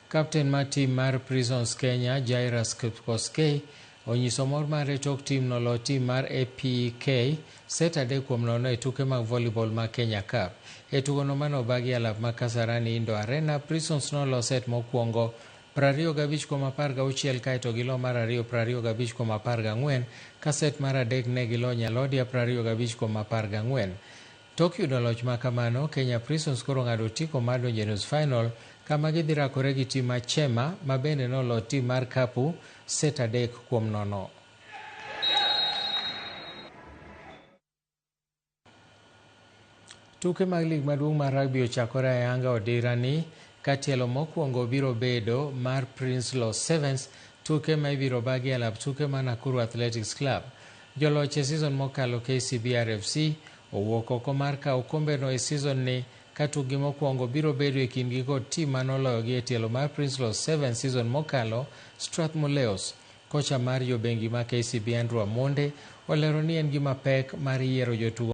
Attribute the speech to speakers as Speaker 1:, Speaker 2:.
Speaker 1: Kapten mar tim mar Prisons Kenya, Jairus Kipkoskei, onyiso mor mare tok tim no lo tim mar APK set 3-0 e tuke mag volleyball mag Kenya Cup. E tugono manobagi alap ma Kasarani Indoor Arena, Prisons nolo set mokwongo 25-16 kaeto gilo mar ariyo 25-14 ka set mar adek ne gilo Nyalodia 25-14. Tok yudo loch ma kamano, Kenya Prisons koro ng'ado otiko mar donjo e nus final kama gidhi rakore gi tim mar Chema ma bende nolo tim mar Kapu set 3-0. Tuke mag lig maduong' mar rugby ochakore ayanga odira ni ka tielo mokwongo biro bedo mar Prinsloo Sevens, tuke ma ibiro bagi e alap tuke mar Nakuru Athletics Club. Joloch e season mokalo KCB RFC owuok oko mar kawo okombeno e season ni ka tukgi mokwongo biro bedo e kindgi kod tim manoloyogi e tielo mar Prinsloo Sevens season mokalo Strathmore Leos. Kocha mar jobengi ma KCB Andrew Amonde olero ni en gima pek mar yiero jotugo